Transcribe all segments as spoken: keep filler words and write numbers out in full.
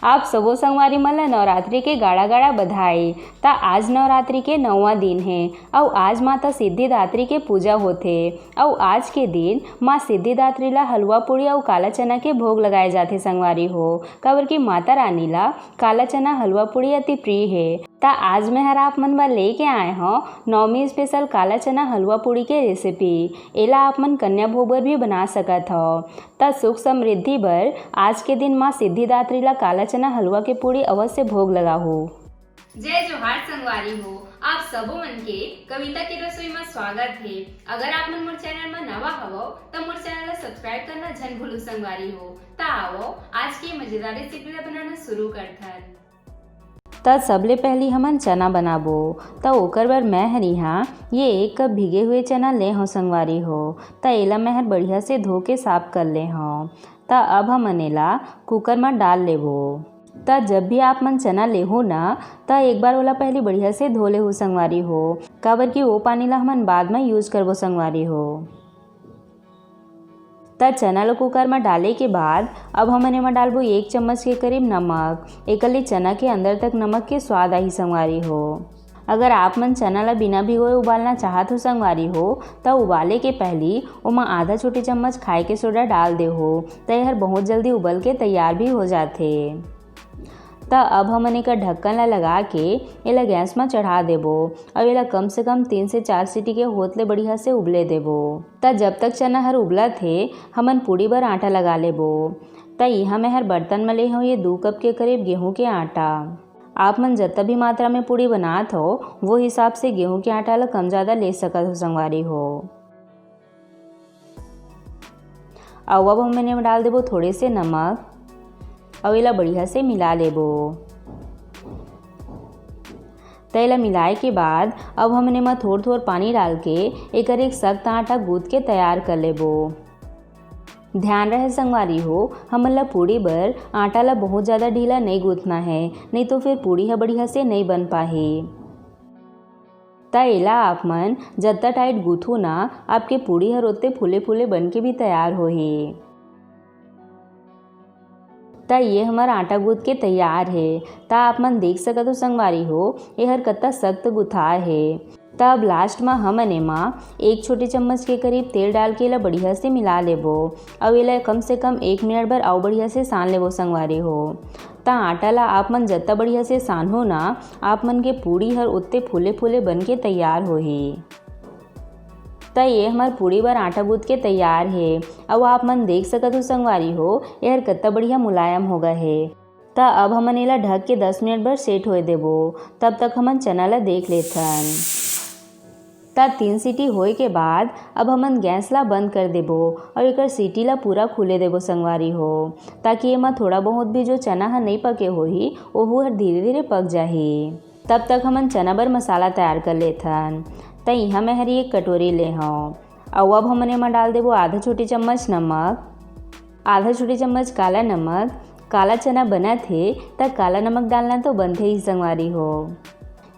आप सबो संगवारी मन ल नवरात्रि के गाड़ा गाड़ा बधाई। त आज नवरात्रि के नौवां दिन हे, अउ आज माता सिद्धिदात्री के पूजा होथे, अउ आज के दिन माँ सिद्धिदात्री ला हलवा पूड़ी अउ काला चना के भोग लगाए जाथे संगवारी हो, काबर कि माता रानी ला काला चना हलवा पूड़ी अति प्रिय हे। त आज मैं हर आप मन बर लेके आए हौं नवमी स्पेशल काला चना हलवा पूड़ी के रेसिपी। एला आप मन कन्या भोग बर भी बना सकत हव। त सुख समृद्धि बर आज के दिन माँ सिद्धिदात्री ला काला चना हलवा के पूड़ी अवश्य भोग लगाहू। जय जोहार संगवारी हो, आप सबो मन के कविता के रसोई म स्वागत हे। अगर आप मन मोर चैनल म नवा हवव, त मोर चैनल ला सब्सक्राइब करना झन भूलू संगवारी हो। त आवव, आज के मजेदार रेसिपी ला बनाना शुरू करथन। त सबले पहली हमन चना बनाबो। त ओकर बर मैं हर इहाँ ये एक कप भीगे हुए चना ले हौं संगवारी हो। त एला मैं हर बढ़िया से धो के साफ कर ले हौं। त अब हमन एला कुकर म डाल लेबो। त जब भी आप मन चना लेहू ना, त एक बार ओला पहली बढ़िया से धो लेहू संगवारी हो, काबर कि वो पानी ला हमन बाद म यूज करबो संगवारी हो। त चना ल कुकर म डाले के बाद अब हमन एमा डालबो एक चम्मच के करीब नमक। एकर ले चना के अंदर तक नमक के स्वाद आही संगवारी हो। अगर आप मन चना ल बिना भिगोए उबालना चाहत हो संगवारी हो, त उबाले के पहली ओमा आधा छोटी चम्मच खाए के सोडा डाल देहू, त एहर बहुत जल्दी उबल के तैयार भी हो जाथे। त अब हमन एकर ढक्कन ला लगा के एला गैस म चढ़ा देबो अउ एला कम से कम तीन से चार सीटी के होत ले बढ़िया से उबले देबो। त जब तक चना हर उबलत हे, हमन पूड़ी बर आटा लगा लेबो। त इहाँ मैं हर बर्तन म ले हौं ये दू कप के करीब गेहूं के आटा। आप मन जतना भी मात्रा में पूड़ी बनात हो, वो हिसाब से गेहूं के आटा ला कम ज्यादा ले सकत हो संगवारी हो। अउ अब हमन एमा डाल देबो थोड़े से नमक अउ एला बढ़िया से मिला लेबो। त एला मिलाए के बाद अब हमन एमा थोर-थोर पानी डाल के एकर एक सख्त आटा गूंथ के तैयार कर लेबो। ध्यान रहे संगवारी हो, हमन ला पूड़ी बर आटा ला बहुत ज्यादा ढीला नइ गूंथना है, नइ तो फिर पूड़ी ह बढ़िया से नइ बन पाही। त एला आप मन जत्ता टाइट गूंथू ना, आपके पूड़ी हर ओत्ते फूले फूले बन के भी तैयार होही। त ये हमर आटा गूंथ के तैयार हे। त आप मन देख सकत हो संगवारी हो, एहर कत्ता सख्त गुथा हे। त अब लास्ट म हमन एमा एक छोटी चम्मच के करीब तेल डाल के एला बढ़िया से मिला लेबो, अउ एला कम से कम एक मिनट बर अउ बढ़िया से सान लेबो संगवारी हो। त आटा ला आप मन जत्ता बढ़िया से सानहू ना, आप मन के पूड़ी हर ओत्ते फूले फूले बन के तैयार होही। त ये हमर पूड़ी बर आटा गूंथ के तैयार हे। अउ आप मन देख सकत हो संगवारी हो, एहर कत्ता बढ़िया मुलायम हो गए हे। त अब हमन एला ढक के दस मिनट बर सेट होए देबो। तब तक हमन चना ला देख लेथन। त तीन सीटी होए के बाद अब हमन गैस ला बंद कर देबो अउ एकर सीटी ला पूरा खुले देबो संगवारी हो, ताकि एमा थोड़ा बहुत भी जो चना ह नइ पके होही, ओहू हर धीरे-धीरे पक जाही। तब तक हमन चना बर मसाला तैयार कर लेथन। त इहाँ मैं हर एक कटोरी ले हौं। अउ अब हमन एमा डाल देबो आधा छोटी चम्मच नमक, आधा छोटी चम्मच काला नमक। काला चना बनत हे, त काला नमक डालना तो बनथे ही संगवारी हो।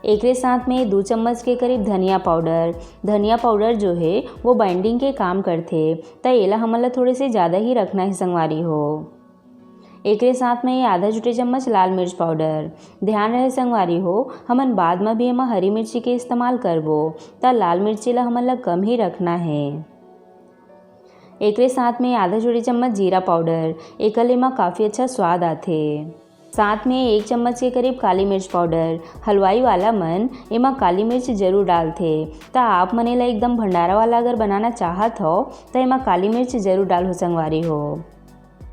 एकरे साथ में दू चम्मच के करीब धनिया पाउडर। धनिया पाउडर जो हे, वो बाइंडिंग के काम करथे, त एला हमन ला थोड़े से ज्यादा ही रखना हे संगवारी हो। एकरे साथ में ये आधा छोटे चम्मच लाल मिर्च पाउडर। ध्यान रहे संगवारी हो, हमन बाद म भी एमा हरी मिर्ची के इस्तेमाल करबो, त लाल मिर्ची ला हमन ला कम ही रखना हे। एकरे साथ में आधा छोटे चम्मच जीरा पाउडर, एकर ले एमा काफी अच्छा स्वाद आथे। साथ में एक चम्मच के करीब काली मिर्च पाउडर। हलवाई वाला मन एमा काली मिर्च जरूर डालथे, त आप मन एला एकदम भंडारा वाला अगर बनाना चाहत हव, त एमा काली मिर्च जरूर डालहू संगवारी हो।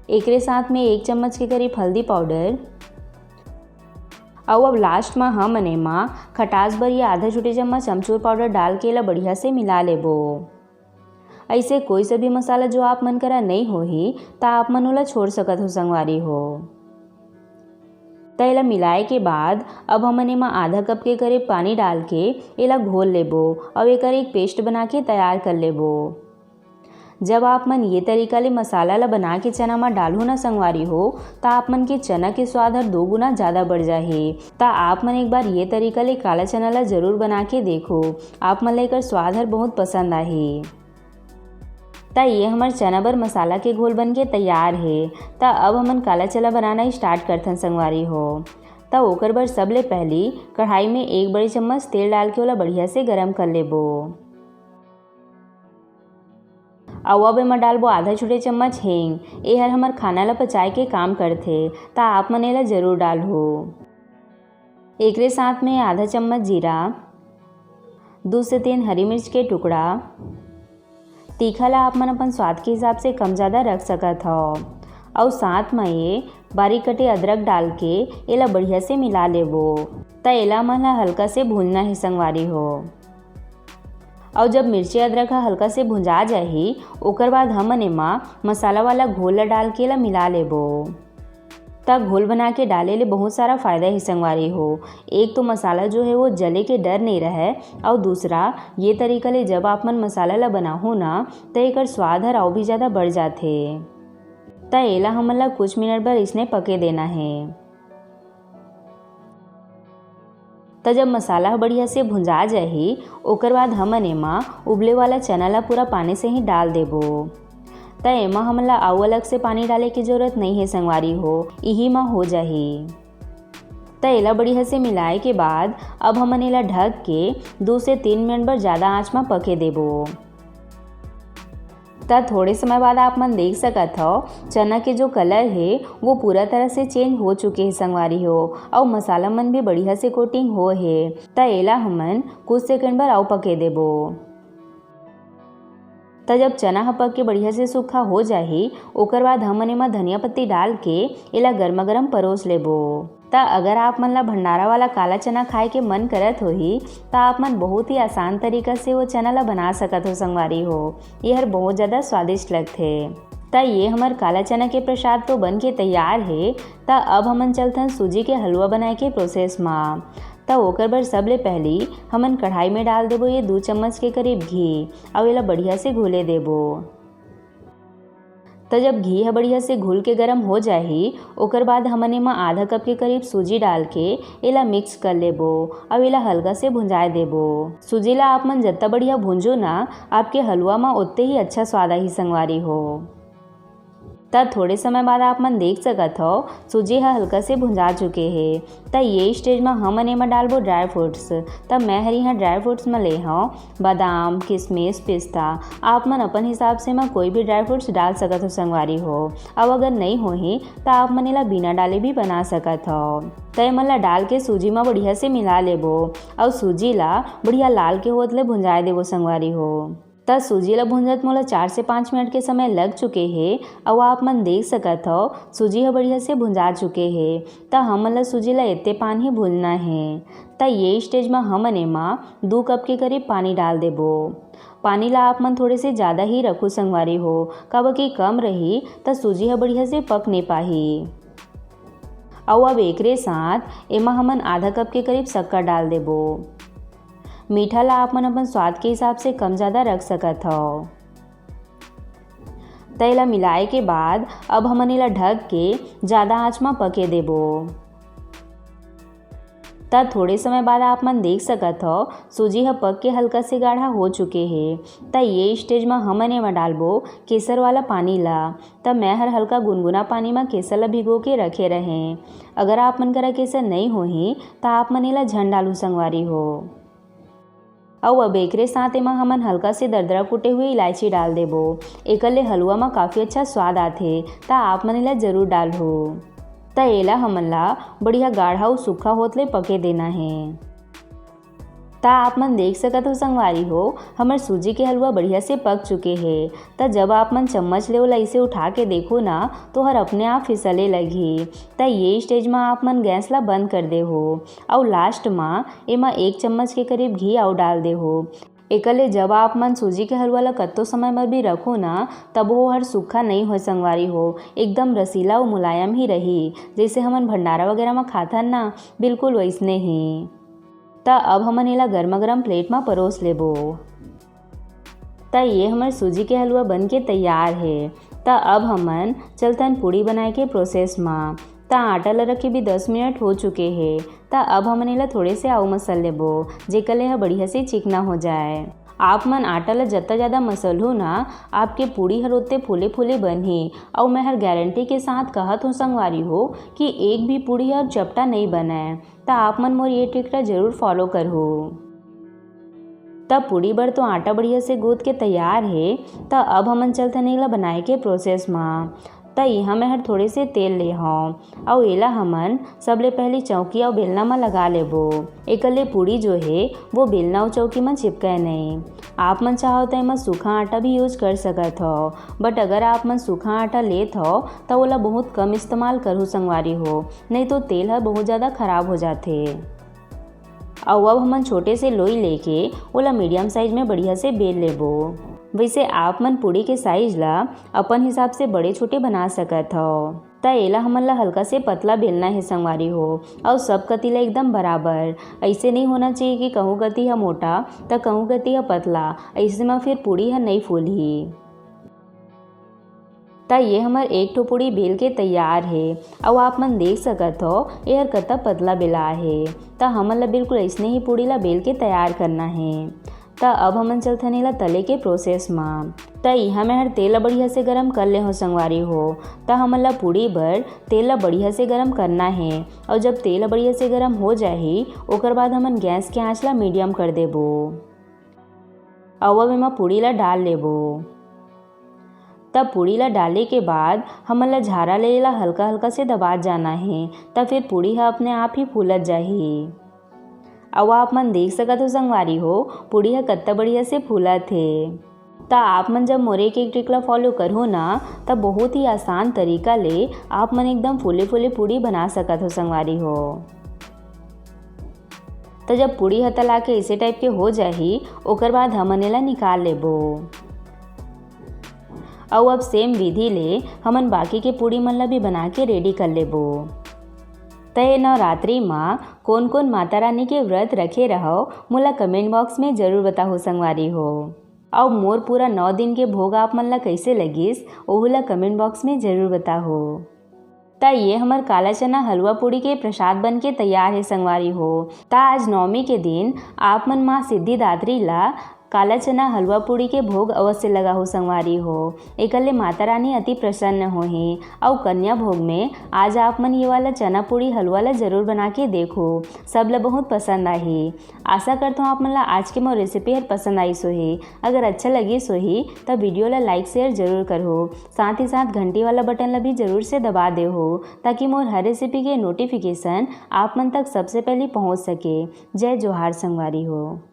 एकरे साथ में एक चम्मच के करीब हल्दी पाउडर। अउ अब लास्ट म हमन एमा खटास बर ये आधा छोटे चम्मच अमचूर पाउडर डाल के एला बढ़िया से मिला लेबो। अइसे कोई सा भी मसाला जो आप मन करा नइ होही, त आप मन ओला छोड़ सकत हो संगवारी हो। त एला मिलाए के बाद अब हमन एमा आधा कप के करीब पानी डाल के एला घोल लेबो अउ एकर एक पेस्ट बना के तैयार कर लेबो। जब आप मन ये तरीका ले मसाला ला बना के चना मा डालहू ना संगवारी हो, त आप मन के चना के स्वाद हर दो गुना ज्यादा बढ़ जाही। त आप मन एक बार ये तरीका ले काला चना ला जरूर बना के देखो, आप मन ला एकर स्वाद हर बहुत पसंद आही। त ये हमर चना बर मसाला के घोल बन के तैयार हे। त अब हमन काला चना बनाना स्टार्ट करथन संगवारी हो। त ओकर बर सबले पहली कढ़ाई में एक बड़े चम्मच तेल डाल के ओला बढ़िया से गरम कर लेबो। अउ अब एमा डालबो आधा छोटे चम्मच हींग। एहर हमर खाना ला पचाए के काम करथे, त आप मन एला जरूर डालहू। एकरे साथ में आधा चम्मच जीरा, दू से तीन हरी मिर्च के टुकड़ा। तीखा ला आप मन अपन स्वाद के हिसाब से कम ज़्यादा रख सकत हव। अउ साथ में ये बारीक कटे अदरक डाल के एला बढ़िया से मिला लेबो। त एला मन ला हल्का से भूनना हे संगवारी हो। अउ जब मिर्ची अदरक ह हल्का से भुंजा जाही, ओकर बाद हमन एमा मसाला वाला घोल ला डाल के एला मिला लेबो। त घोल बना के डाले ले बहुत सारा फायदा हे संगवारी हो। एक तो मसाला जो है वो जले के डर नहीं रहे, और दूसरा ये तरीका ले जब आप मन मसाला ला बनाहू ना, त एकर स्वाद हर अउ भी ज़्यादा बढ़ जाथे। त एला हमन ला कुछ मिनट बर इसने पके देना है। त जब मसाला ह बढ़िया से भुंजा जाही, ओकर बाद हमन एमा उबले वाला चना ला पूरा पानी से ही डाल देबो। त एमा हमन ला अउ अलग से पानी डाले के जरूरत नइ हे संगवारी हो, इही म हो जाही। त एला बढ़िया से मिलाए के बाद अब हमन एला ढक के दू से तीन मिनट बर ज़्यादा आंच म पके देबो। त थोड़े समय बाद आप मन देख सकत हव, चना के जो कलर हे, वो पूरा तरह से चेंज हो चुके हे संगवारी हो, अउ मसाला मन भी बढ़िया से कोटिंग हो हे। त एला हमन कुछ सेकंड बर अउ पके देबो। त जब चना ह पक के बढ़िया से सूखा हो जाही, ओकर बाद हमन एमा धनिया पत्ती डाल के एला गरमा गरम परोस लेबो। त अगर आप मन ला भंडारा वाला काला चना खाए के मन करत होही, त आप मन बहुत ही आसान तरीका से वो चना ला बना सकत हो संगवारी हो। ये हर बहुत ज़्यादा स्वादिष्ट लगथे। त ये हमर काला चना के प्रसाद तो बन के तैयार हे। त अब हमन चलथन सूजी के हलवा बनाए के प्रोसेस मा। त ओकर बर सबले पहली हमन कढ़ाई में डाल देबो ये दू चम्मच के करीब घी, अउ एला बढ़िया से घुले देबो। त जब घी ह बढ़िया से घुल के गरम हो जाही, ओकर बाद हमन एमा आधा कप के करीब सूजी डाल के एला मिक्स कर लेबो, अउ एला हल्का से भुंजाए देबो। सूजी ला आप मन जत्ता बढ़िया भूंजो ना, आपके हलवा म ओत्ते ही अच्छा स्वाद आही संगवारी हो। त थोड़े समय बाद आप मन देख सकत हव, सूजी ह हल्का से भुंजा चुके हे। त ये स्टेज म हमन एमा डालबो ड्राई फ्रूट्स। त मैं हर यहाँ ड्राई फ्रूट्स म ले हव बादाम, किशमिश, पिस्ता। आप मन अपन हिसाब से एमा कोई भी ड्राई फ्रूट्स डाल सकत हो संगवारी हो। अउ अगर नइ होही, त आप मन एला बिना डाले भी बना सकत हव। त एमन ला डाल के सूजी म बढ़िया से मिला लेबो, अउ सूजी ला बढ़िया लाल के होत ले भुंजाए देबो संगवारी हो। त सूजी ला भूंजत मोला चार से पाँच मिनट के समय लग चुके हे, अउ आप मन देख सकत हव, सूजी ह बढ़िया से भुंजा चुके हे। त हमन ला सूजी ला एते पान ही भूंजना हे। त ये स्टेज म हमन एमा दू कप के करीब पानी डाल देबो। पानी ला आप मन थोड़े से ज़्यादा ही रखू संगवारी हो, काबर कि कम रही त सूजी ह बढ़िया से पक नइ पाही। अउ अब एकरे साथ एमा हमन आधा कप के करीब शक्कर डाल देबो। मीठा ला आप मन अपन स्वाद के हिसाब से कम ज़्यादा रख सकत हव। त एला मिलाए के बाद अब हमन एला ढक के ज़्यादा आंच म पके देबो। त थोड़े समय बाद आप मन देख सकत हव, सूजी ह पक के हल्का से गाढ़ा हो चुके हे। त ये स्टेज म हमन एमा डालबो केसर वाला पानी ला। त मैं हर हल्का गुनगुना पानी म केसर ला भिगो के रखे रहें। अगर आप मन करा केसर नइ होही, त आप मन एला झन डालू संगवारी हो। अउ अब एकरे साथ एमा हमन हल्का से दरदरा कूटे हुए इलायची डाल देबो। एकर ले हलवा म काफ़ी अच्छा स्वाद आथे, त आप मन एला जरूर डालहू। त एला हमन ला बढ़िया गाढ़ा अउ सूखा होत ले पके देना हे। त आप मन देख सकत हो संगवारी हो, हमर सूजी के हलवा बढ़िया से पक चुके हे। त जब आप मन चम्मच ले ओला इसे उठा के देखो ना, तो हर अपने आप फिसले लगही। त ये स्टेज म आप मन गैस ला बंद कर देहू, अउ लास्ट म एमा एक चम्मच के करीब घी अउ डाल देहू। एकर ले जब आप मन सूजी के हलवा ला कत्तो समय बर भी रखो ना, तब वो हर सूखा नइ होय संगवारी हो, एकदम रसीला अउ मुलायम ही रही, जइसे हमन भंडारा वगैरह म खाथन ना, बिल्कुल वइसने ही। त अब हमन एला गरमा गरम प्लेट म परोस लेबो। त ये हमर सूजी के हलवा बन के तैयार हे। त अब हमन चलथन पूड़ी बनाए के प्रोसेस म। त आटा ल रखे भी दस मिनट हो चुके हे। त अब हमन एला थोड़े से अउ मसल लेबो, जेकर ले ह बढ़िया से चिकना हो जाए। आप मन आटा ल जत्ता ज़्यादा मसलहू ना, आपके पूड़ी हर ओत्ते फूले फूले बनही। अउ मैं हर गारंटी के साथ कहत हों संगवारी हो कि एक भी पूड़ी हर चपटा नइ बनय। त आप मन मोर ये ट्रिक ला जरूर फॉलो करहू। त पूड़ी बर तो आटा बढ़िया से गूंथ के तैयार हे। त अब हमन चलथन एला बनाए के प्रोसेस मा। त इहाँ मैं हर थोड़े से तेल ले हौं, अउ एला हमन सबले पहली चौकी अउ बेलना म लगा लेबो। एकर ले पूड़ी जो हे, वो बेलना अउ चौकी म चिपकय नइ। आप मन चाहो त एमा सूखा आटा भी यूज कर सकत हव, बट अगर आप मन सूखा आटा लेत हव, त ओला बहुत कम इस्तेमाल करहू संगवारी हो, नइ तो तेल ह बहुत ज़्यादा खराब हो जाथे। अउ अब हमन छोटे से लोई लेके ओला मीडियम साइज में बढ़िया से बेल लेबो। वैसे आप मन पूड़ी के साइज ला अपन हिसाब से बड़े छोटे बना सकत हव। त एला हमन ला हल्का से पतला बेलना हे संगवारी हो, अउ सब कति ला एकदम बराबर। ऐसे नहीं होना चाहिए कि कहूँ कति ह मोटा त कहूँ कति ह पतला, ऐसे म फिर पूड़ी ह नई फूलही। त ये हमर एक ठो पूड़ी बेल के तैयार हे। अउ आप मन देख सकत हो, एहर कतका पतला बेला हे। त हमन ला बिल्कुल अइसने ही पूड़ी ला बेल के तैयार करना हे। त अब हमन चलथन एला तले के प्रोसेस म। त इहाँ मैं हर तेल ला बढ़िया से गरम कर ले हो संगवारी हो। त हमन ला पूड़ी बर तेल ला बढ़िया से गरम करना हे। अउ जब तेल ला बढ़िया से गरम हो जाही, ओकर बाद हमन गैस के आँच ला मीडियम कर देबो। अउ अब एमा पूड़ी ला डाल लेबो। तब पूड़ी ला डाले के बाद हमन ला झारा ले एला हल्का हल्का से दबात जाना हे, त फिर पूड़ी ह अपने आप ही फूलत जाही। अउ आप मन देख सकत हो संगवारी हो, पूड़ी ह कत्ता बढ़िया से फूलत हे। त आप मन जब मोर एक एक ट्रिक ला फॉलो करहू ना, त बहुत ही आसान तरीका ले आप मन एकदम फूले फूले पूड़ी बना सकत हो संगवारी हो। त जब पूड़ी ह तला के इसे टाइप के हो जाही, ओकर बाद हमन एला निकाल लेबो। अउ अब सेम विधि ले हमन बाकी के पूड़ी मन ला भी बना के रेडी कर लेबो। त ये नवरात्रि मा कोन कोन माता रानी के व्रत रखे रहव, मोला कमेंट बॉक्स में जरूर बताहू संगवारी हो। अउ मोर पूरा नौ दिन के भोग आप मन ला कइसे लगिस, ओहू ला कमेंट बॉक्स में जरूर बताहू। त ये हमर काला चना हलवा पूड़ी के प्रसाद बन के तैयार हे संगवारी हो। त आज नवमी के दिन आप मन माँ सिद्धिदात्री ला काला चना हलवा पूड़ी के भोग अवश्य लगाहू संगवारी हो। एकर ले माता रानी अति प्रसन्न होही। अउ कन्या भोग में आज आप मन ये वाला चना पूड़ी हलवा ला जरूर बना के देखो, सब ला बहुत पसंद आही। आशा करत हूँ आप मन ला आज के मोर रेसिपी हर पसंद आइस होही। अगर अच्छा लगिस होही त वीडियो ला लाइक शेयर जरूर करहू। साथ ही साथ घंटी वाला बटन ला भी जरूर से दबा देहू, ताकि मोर हर रेसिपी के नोटिफिकेशन आप मन तक सबसे पहले पहुँच सके। जय जोहार संगवारी हो।